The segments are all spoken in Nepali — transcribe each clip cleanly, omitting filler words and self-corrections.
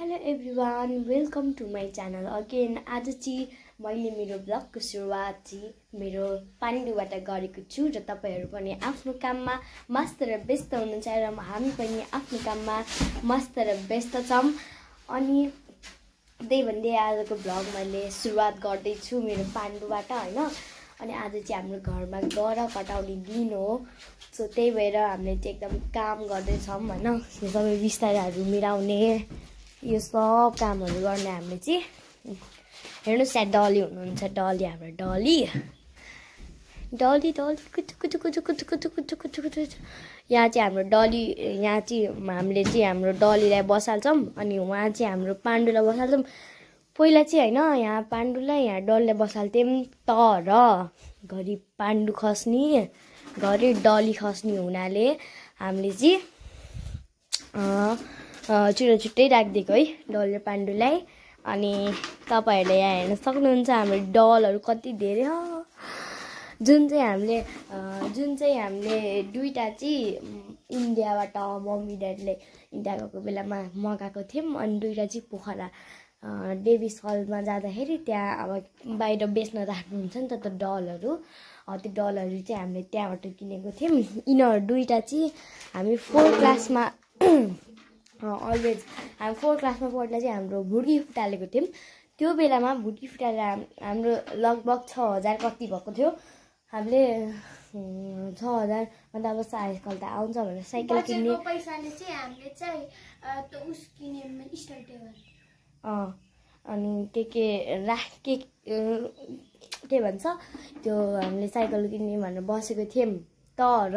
Hello everyone, welcome to my channel again. आज चाहिँ मैले मेरो ब्लगको सुरुवात चाहिँ मेरो पाण्डुबाट गरेको छु र तपाईहरु पनि आफ्नो काममा मस्त र व्यस्त हुनुहुन्छ र हामी पनि आफ्नो काममा मस्त र व्यस्त छौं। अनि त्यही भन्दै आजको ब्लग मैले सुरुवात गर्दै छु मेरो पाण्डुबाट हैन। अनि आज चाहिँ हाम्रो घरमा गरा कटाउने दिन हो। सो त्यही भएर हामीले चाहिँ एकदम काम गर्दै छौं हैन। यो सबै बिस्ताराहरु मिलाउने यो सब कामहरु गर्ने हामीले चाहिँ हेर्नुस् यहाँ डली हुनुहुन्छ। डली हाम्रो डली डली डली कुचु कुचु कुचु कुचु कुचु कुचु कुचु कुचु यहाँ चाहिँ हाम्रो डली यहाँ चाहिँ हामीले चाहिँ हाम्रो डलीलाई बसाल्छौं अनि वहाँ चाहिँ हाम्रो पाण्डुलाई बसाल्छौं। पहिला चाहिँ हैन यहाँ पाण्डुलाई यहाँ डलीलाई बसाल्थ्यौं तर घरि पाण्डु खस्नी घरि डली खस्नी हुनाले हामीले चाहिँ छिटो राखिदिएको है डल र पाण्डुलाई। अनि तपाईहरुले यहाँ हेर्न सक्नुहुन्छ हाम्रो डलहरु कति धेरै हो। जुन चाहिँ हामीले दुईटा चाहिँ इन्डियाबाट मम्मी ड्याडीले इन्डिया गएको बेलामा मगाएको थियौं। अनि दुईटा चाहिँ पोखरा डेभिस हलमा जाँदाखेरि त्यहाँ अब बाहिर बेच्न राख्नुहुन्छ नि त डलहरु। त्यो डलहरु चाहिँ हामीले त्यहाँबाट किनेको थियौं। यिनीहरु दुईटा चाहिँ हामी 4 क्लासमा अलवेज हामी 4 क्लासमा पढ्दा चाहिँ हाम्रो भुडी फुटालेको थियौं। त्यो बेलामा भुडी फुटाले हाम्रो लगभग 6000 कति भएको थियो। हामीले 6000 भन्दा अब साइकल त आउँछ भनेर साइकल किन्ने पैसाले चाहिँ हामीले चाहिँ त उस किने स्टार टेबल अनि के भन्छ त्यो हामीले साइकल किन्ने भनेर बसेको थियौं। तर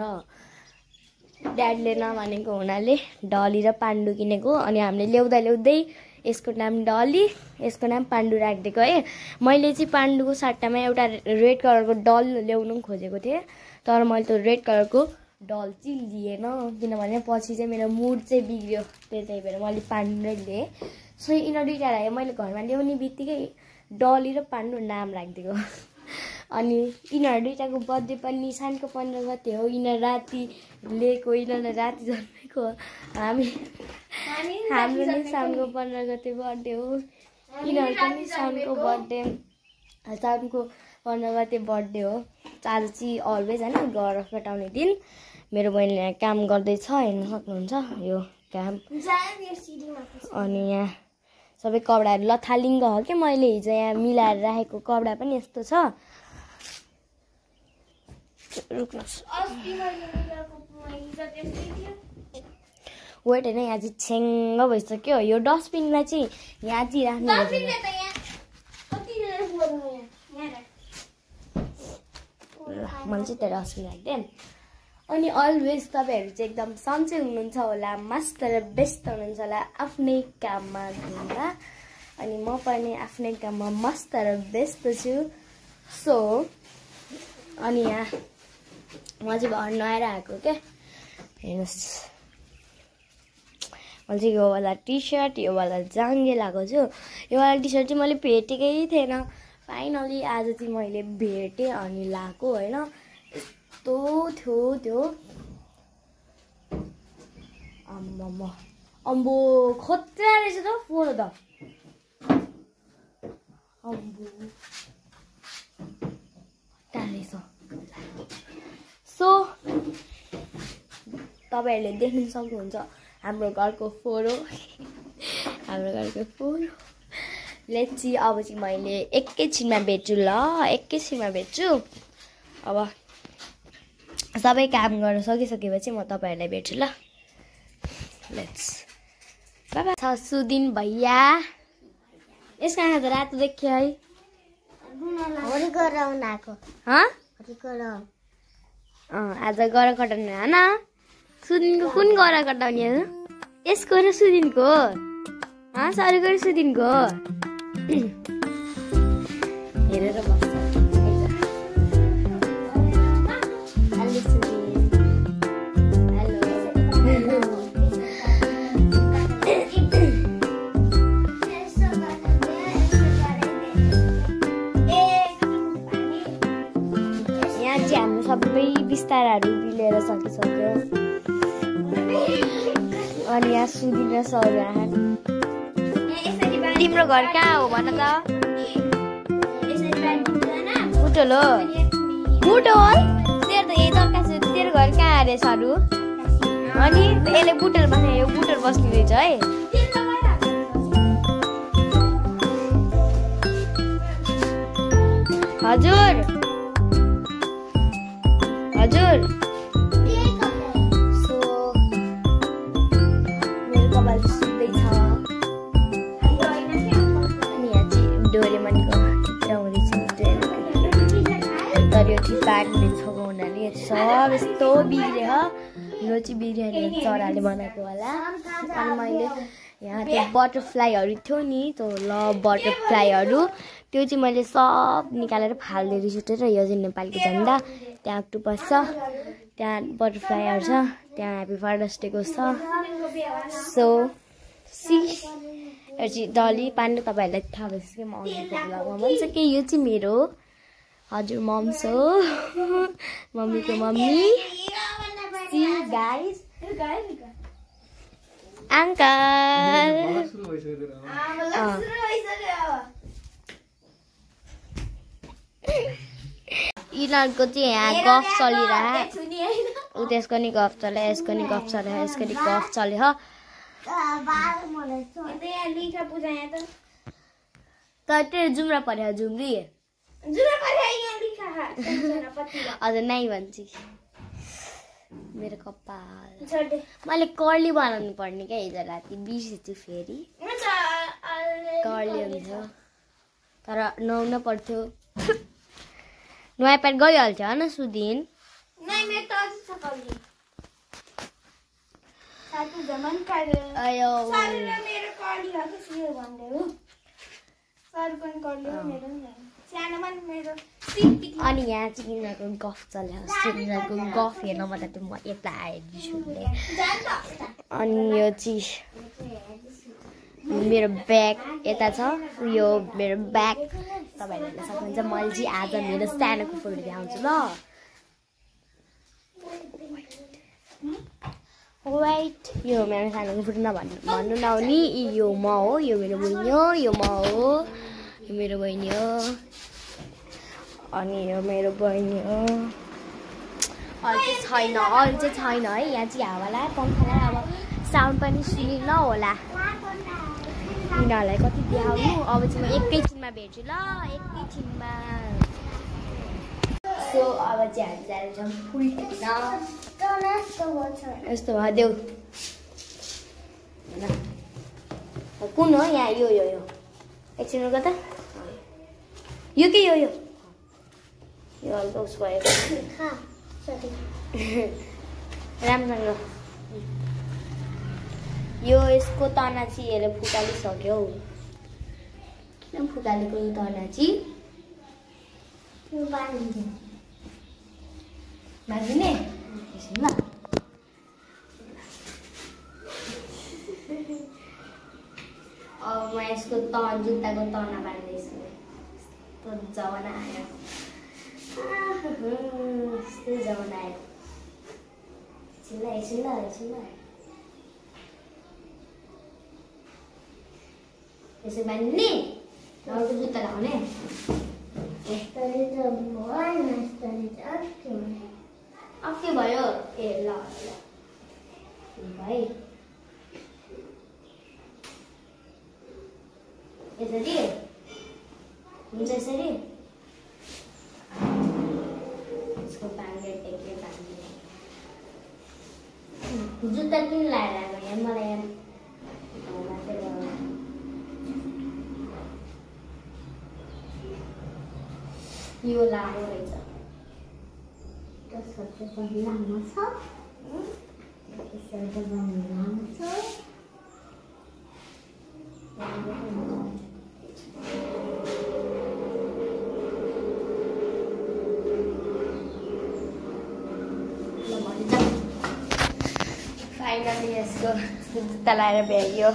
ड्याडीले नमानेको हुनाले डली र पाण्डु किनेको। अनि हामीले ल्याउँदै यसको नाम डली यसको नाम पाण्डु राखिदिएको है। मैले चाहिँ पाण्डुको सट्टामा एउटा रेड कलरको डल ल्याउनु खोजेको थिएँ तर मैले त्यो रेड कलरको डल चाहिँ लिएन किनभने पछि चाहिँ मेरो मुड चाहिँ बिग्रियो। त्यही भएर मैले पाण्डु नै लिएँ। सो यिनीहरु दुईटालाई मैले घरमा ल्याउने बित्तिकै डली र पाण्डु नाम राखिदिएको। अनि यिनीहरु दुईटाको बर्थडे पनि निशानको 15 गते हो। यिनीहरु राति लिएको यिनीहरु राति जन्मेको हाम्रो निशानको 15 गते बर्थडे हो। यिनीहरु पनि साउनको बर्थडे साउनको 15 गते बर्थडे हो। आज चाहिँ अलवेज हैन घर कटाउने दिन। मेरो बहिनीले काम गर्दै छ हेर्न सक्नुहुन्छ यो काम। अनि यहाँ सबै कपडाहरु लथालिङ्ग हो के मैले हिजो यहाँ मिलाएर राखेको कपडा पनि यस्तो छ। वेट हैन यहाँ चाहिँ छेङ्ग भइसक्यो। यो डस्टबिनमा चाहिँ यहाँ चाहिँ राख्नु मैले चाहिँ त्यो डस्टबिन राख्दैन। अनि अलवेज तपाईहरु चाहिँ एकदम सन्चै हुनुहुन्छ होला मस्त र व्यस्त हुनुहुन्छ होला आफ्नै काममा हुँदा। अनि म पनि आफ्नै काममा मस्त र व्यस्त छु। सो अनि यहाँ म चाहिँ घर नुहाएर आएको के हेर्नुस्। मैले चाहिँ यो वाला टी सर्ट यो वाला जाङ्गे लगाएको छु। यो वाला टी सर्ट चाहिँ मैले भेटेकै थिएन। फाइनली आज चाहिँ मैले भेटेँ अनि लाएको हैन। यस्तो थियो त्यो अम्बो खतरा रहेछ त फोटो त अम्बो रहेछ। सो तपाईहरुले देख्न सक्नुहुन्छ हाम्रो घरको फोटो हाम्रो घरको फोटो। लेट्स सी अब चाहिँ मैले एकैछिनमा भेट्छु ल एकैछिनमा भेट्छु। अब सबै काम गर्न सकिसकेपछि म तपाईहरुलाई भेट्छु ल। लेट्स बाबा सुदिन भैया यसको आँखा त रातो देखियो है। आज गरा कटाउने हैन। सुदिनको कुन गरा कटाउने हो यसको र सुदिनको सरीको र सुदिनको हेरेर बस्छ। सबै बिस्ताराहरु बिलेर सकिसक्यो। अनि यहाँ सुदिन र सौराहान तिम्रो घर कहाँ हो भन त बुटोल हो बुटोल तेरो त यही जग्गा छ तेरो घर कहाँ अरे सरु अनि यसले बुटोल बस्ने यो बुटोल बस्ने रहेछ है हजुर हजुर सो मेरो कपाल सुत्दैछ अनि यहाँ चाहिँ डोरेमनको चित्र हुँदैछ तर यो चाहिँ काट्ने छ हुनाले सब यस्तो बिग्रियो यो चाहिँ बिरयानी चराले बनाएको होला अनि मैले यहाँ त्यो बटरफ्लाईहरू थियो नि त्यो लभ बटरफ्लाईहरू त्यो चाहिँ मैले सब निकालेर फाल्दै रिसुटेर यो चाहिँ नेपालको झन्डा त्यहाँ अक्टोपस छ त्यहाँ बटरफ्लाईहरू छ त्यहाँ ह्याप्पी फादर्स डेको छ सो सी यो चाहिँ डली पाण्डु तपाईँहरूलाई थाहा भइसक्यो कि म आउनुको ब्लगमा भन्छ कि यो चाहिँ मेरो हजुर मम्स हो मम्मीको मम्मी सी गाइज अङ्कल यिनीहरूको चाहिँ यहाँ गफ चलिरहेको ऊ त्यसको नि गफ चल्यो यसको नि गफ चल्यो यसको नि गफ चल्यो तर त्यो जुम्रा पर्यो जुम्री हजुर नै भन्छ मेरो कपाल मैले कर्ली बनाउनु पर्ने क्या हिजो राति बिर्सेछु फेरि कर्ली हुन्छ तर नुहाउन पर्थ्यो नुहाइ प्याड गइहाल्छ होइन सुदिन अनि यहाँ चाहिँ यिनीहरूको गफ चल्यो यिनीहरूको गफ हेर्न मलाई त्यो म यता आएछु अनि यो चाहिँ मेरो ब्याग यता छ यो मेरो ब्याग तपाईँहरूले हेर्न सक्नुहुन्छ मैले चाहिँ आज मेरो सानोको फोटो देखाउँछु ल वाइट यो मेरो सानोको फोटो भन्नु नआउने यो म हो यो मेरो बहिनी हो यो म हो यो मेरो बहिनी हो अनि यो मेरो बहिनी हो अरू चाहिँ छैन है यहाँ चाहिँ हावालाई पङ्खालाई अब साउन्ड पनि सुनिन होला यिनीहरूलाई कति देखाउनु अब चाहिँ म एकैछिनमा भेट्छु ल एकैछिनमा सो अब चाहिँ हामी जान्छौँ फुल टिप्न यस्तो भयो देऊ कुन हो यहाँ यो एकछिन कता यो के यो हल्का उस भयो राम्रोसँग यो यसको तना चाहिँ यसले फुटालिसक्यो किन फुटालेको यो तना चाहिँ भागिने ल अब म यसको जुत्ताको तना बाँड्दैछु जमाना आयो यस्तै जमाना आयो एकछिन ल यसो बाँध्ने अर्को जुत्ता लगाउने अफ्के भयो ए ल भाइ यसरी हुन्छ यसरी यसको बाँधेर टेक्ने बाँध्ने जुत्ता किन लगाएर आएको यहाँ मलाई यो लामो रहेछ लामो छ फाइनली यसको जुत्ता लगाएर भ्याइयो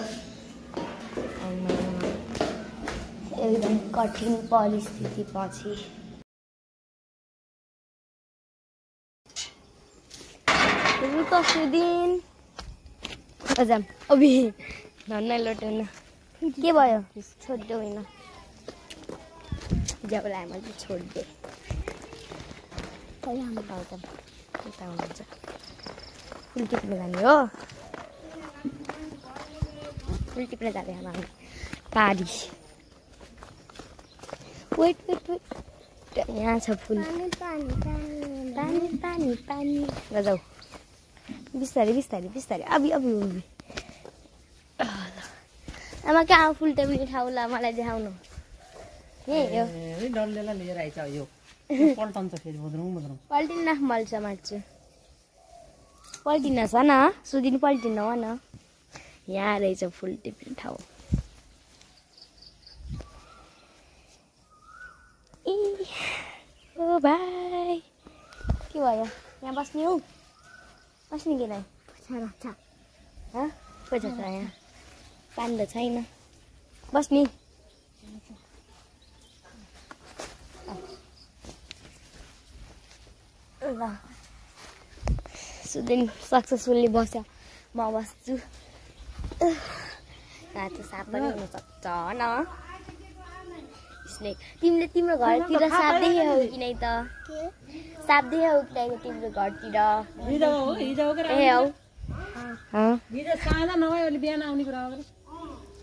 एकदम कठिन परिस्थिति पछि रुक सुदिन अजाम अभी धन्नै लोटेन के भयो छोड्दै होइन जबलाई मैले छोड्दै यता हुनुहुन्छ फुल टिप्न जाने हो फुल टिप्न जाने अब हामी पारी वेट यहाँ छ फुल पानी जाऊ बिस्तारै अबि आमा कहाँ फुल टिप्ने ठाउँ ल मलाई देखाउनु डल्लेला लिएर आइछ यो पल्टन्छ फेरि मुद्रौँ पल्टिन्न मल्छ मार्छु पल्टिन छ न सुदिन पल्टिन हो न यहाँ रहेछ फुल टिप्ने ठाउँ ए ओ भाइ के भयो यहाँ बस्ने हौ बस्ने कि नै पैसा छ यहाँ पानी त छैन बस्ने ल सुदिन सक्सेसफुल्ली बस्यो म बस्छु यहाँ त साप पनि हुनसक्छ न तिमीले तिम्रो घरतिर साप देखेौ कि नै त साप देखेौ कि नै तिम्रो घरतिर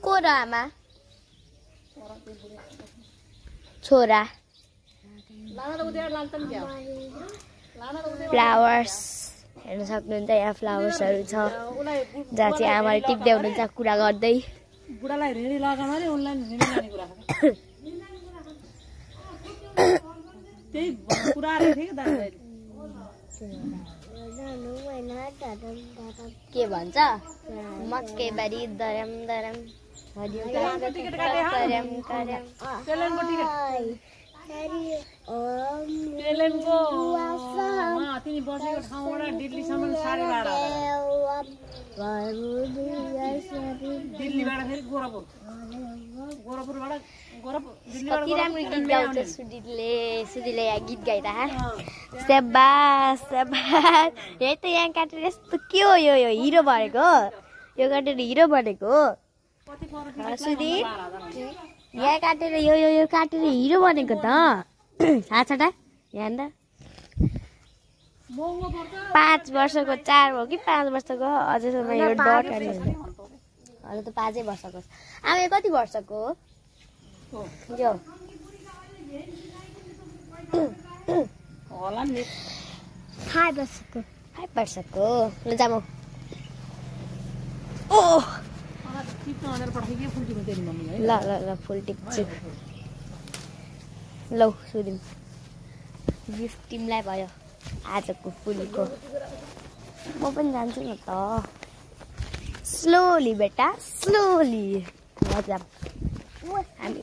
को र आमा छोरा फ्लावर्स हेर्न सक्नुहुन्छ यहाँ फ्लावर्सहरू छ जहाँ चाहिँ आमाले टिप्दै हुनुहुन्छ कुरा गर्दै बुढालाई रेडी लगाउन रे अनलाइन रेडी लाने कुरा त्यही कुरा थियो के दाजुले के भन्छ मकै बारी दरम हरियो टिकट काटे करम ट्रेनको टिकट ट्रेनको तिमी बसेको ठाउँबाट दिल्लीसम्म 12:30 दिल्लीबाट फेरि गोरखपुरबाट कति राम्रो गीत गाउँछ सुदीले यहाँ गीत गाइरह स्याबास यही त यहाँ काटेर यस्तो के हो यो हिरो भनेको यो काटेर हिरो भनेको सुदी यहाँ काटेर यो काटेर हिरो भनेको त थाहा छ त यहाँ त 5 वर्षको 4 हो कि 5 वर्षको अझैसम्म यो डट अनि अझ त 5 वर्षको आमा कति वर्षको यो होला नि 5 वर्षको ल जाऊ ओ टिप्न भनेर पठाइके फुल टिप्न तेरी मम्मी है ल फुल टिप्छु लौ सुदिम गिफ्ट तिमीलाई भयो आजको फुलको म पनि जान्छु न त स्लोली बेटा स्लोली मजा हामी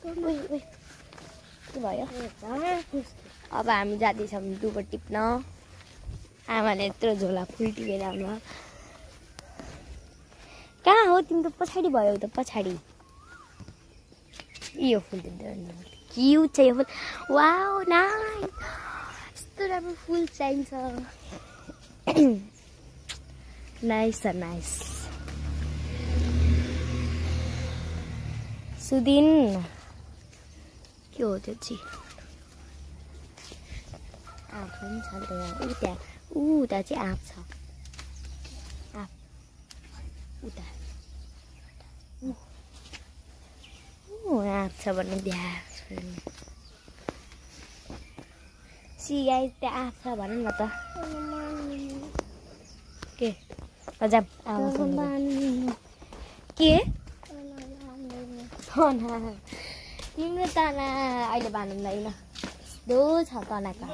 के भयो अब हामी जाँदैछौँ डुबो टिप्न आमाले यत्रो झोला फुल टिपेर आउनु कहाँ हो तिमी त पछाडि भयो त पछाडि यो फुल क्युट छ यो फुल वाउ नाइस यस्तो राम्रो फुल चाहिन्छ नाइस सुदिन के हो त्यो चाहिँ आँप पनि छ त यहाँ उता चाहिँ आँप छ आँप उता आँप छ भन्ने बिहा सी गाइस त्यहाँ आँप छ भन न त के जाम के तिम्रो तना अहिले भन्नुहुँदैन दो छ तनाको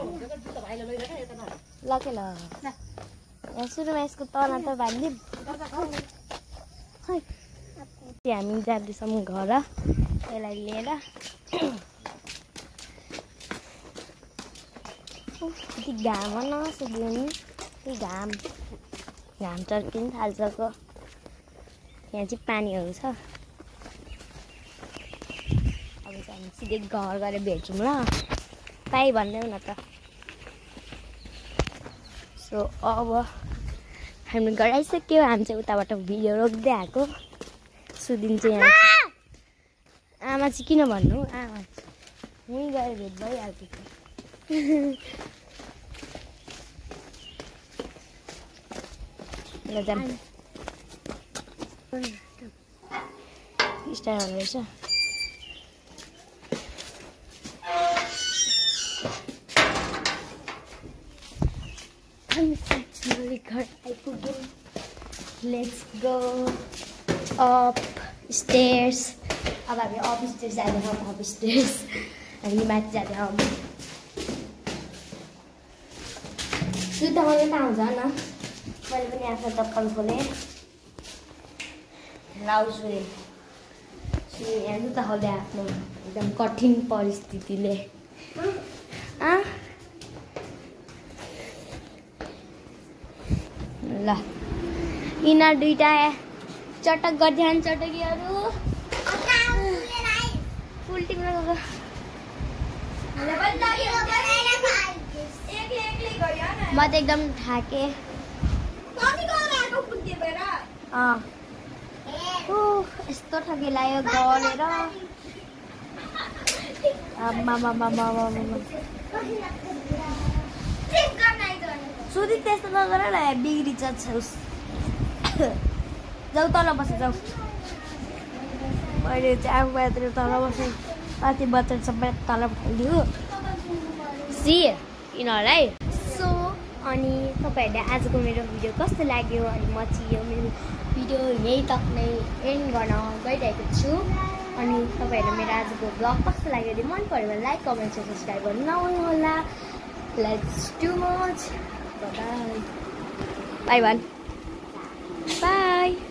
ल के ल यहाँ सुरुमा यसको तना त बाँधिदिउँ हामी जाँदैछौँ घर यसलाई लिएर कति घाम न सुदिनु त्यही घाम चर्किनु थाल्छको यहाँ चाहिँ पानीहरू छ अब चाहिँ हामी सिधै घर गएर भेट्छौँ ल पाइ भन्दैौ न त सो अब हामी घर आइसक्यो हामी चाहिँ उताबाट भिडियो रोक्दै आएको सुदिन चाहिँ यहाँ चाहिँ किन भन्नु आमा उहीँ गएर भेट भइहाल्थ्यो ल जाम स्टार रहेछ घर आइपुग्यौँ लेट्स गो अप स्टेयर्स अब हामी अप स्टेयर्स जाँदैछौँ अप स्टेयर्स हामी माथि जाँदैछौँ जुत्ता मात्रै त आउँछ न मैले पनि आफ्नो चप्पल खोलेँ लाउज यहाँ जुत्ता खोले आफ्नो एकदम कठिन परिस्थितिले ल यिनीहरू दुइटा चटक गरिदिहान चटकीहरू फुल टिप्न गएको म त एकदम थाकेँ यस्तो ठगी लाग्यो गरेर सुधि त्यस्तो नगर न बिग्रिन्छ जाऊ तल बस जाऊ मैले चाहिँ आफू मात्र तल बसेँ माथि बच्चा सबै तल फालिदियो सी यिनीहरूलाई सो अनि तपाईँहरूले आजको मेरो भिडियो कस्तो लाग्यो अनि म चाहिँ यो मेरो भिडियो यहीँ तक नै एन्ड गर्न गइरहेको छु अनि तपाईँहरूले मेरो आजको ब्लग कस्तो लाग्यो भने मन पऱ्यो भने लाइक कमेन्ट सब्सक्राइब गर्नु नभन्नु होला let's do much by by